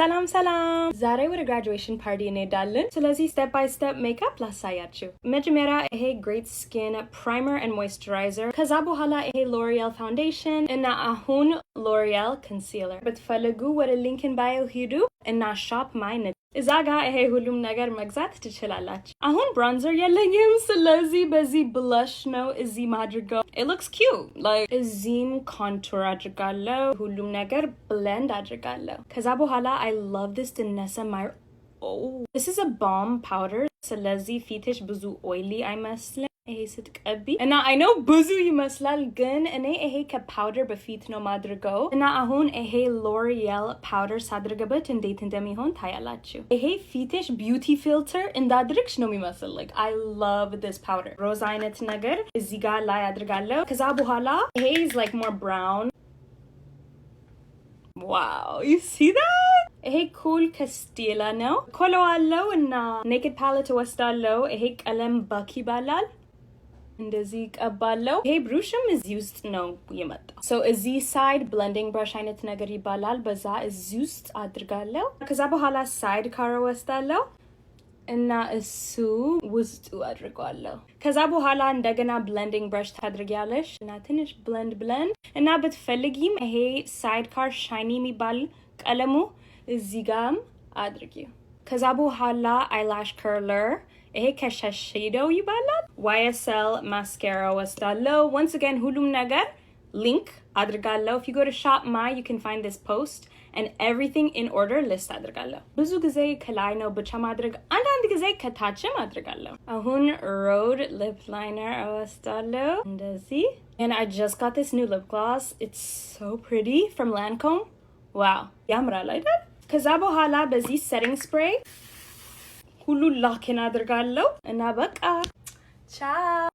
ሰላም ሰላም! ዛሬ ወደ graduation party እንሄዳለን። ስለዚህ step by step makeup ላሳያችሁ። መጀመሪያ ይሄ Great Skin primer and moisturizer፣ ከዛ በኋላ ይሄ L'Oreal foundation እና አሁን L'Oreal concealer። ብትፈልጉ ወደ link in bio ሂዱ እና shop my፣ እዛ ጋ ይሄ ሁሉም ነገር መግዛት ትችላላችሁ። አሁን bronzer የለኝም፣ ስለዚህ በዚህ blush ነው እዚህ ማድርገው። It looks cute, like እዚህም contour አድርጋለሁ። ሁሉም ነገር blend አድርጋለሁ። ከዛ በኋላ I love this Danessa Myr, oh, this is a balm powder። ስለዚህ ፊትሽ ብዙ oily አይመስልም ይሄ ስትቀቢ። እና I know ብዙ ይመስላል፣ ግን እኔ ይሄ ከ powder በፊት ነው ማድርገው። እና አሁን ይሄ L'Oreal powder ሳድርግበት እንዴት እንደሚሆን ታያላችሁ። ይሄ ፊትሽ beauty filter እንዳድርግሽ ነው የሚመስል። Like, I love this powder። ሮዝ አይነት ነገር እዚህ ጋር ላይ አድርጋለሁ። ከዛ በኋላ ይሄ is like more brown. Wow, you see that? ይሄ ኩል ከ Stila ነው። ኮለዋለው እና Naked palette እወስዳለሁ። ይሄ ቀለም Buck ይባላል። እንደዚህ ቀባለው። ይሄ brush ም እዚህ ውስጥ ነው የመጣው። So እዚህ side blending brush አይነት ነገር ይባላል። በዛ እዚህ ውስጥ አድርጋለሁ። ከዛ በኋላ sidecar ወስዳለሁ እና እሱ ውስጡ አድርገዋለሁ። ከዛ በኋላ እንደገና blending brush ታድርጊያለሽ እና ትንሽ blend blend እና ብትፈልጊም ይሄ Sidecar shiny የሚባል ቀለሙ እዚህ ጋም አድርጊው። ከዛ በኋላ eyelash curler፣ ይሄ ከ Shiseido ይባላል። YSL mascara ወስዳለሁ። Once again ሁሉም ነገር link አድርጋለሁ። If you go to shop my, you can find this post and everything in order list አድርጋለሁ። ብዙ ጊዜ ከላይ ነው ብቻ ማድረግ፣ አንዳንድ ጊዜ ከታችም አድርጋለሁ። አሁን Rhode lip liner እወስዳለሁ እንደዚህ። And I just got this new lip gloss. It's so pretty, from Lancome. Wow, ያምራል አይደል? ከዛ በኋላ በዚህ setting spray ሁሉ lock in አድርጋለሁ እና በቃ ቻው።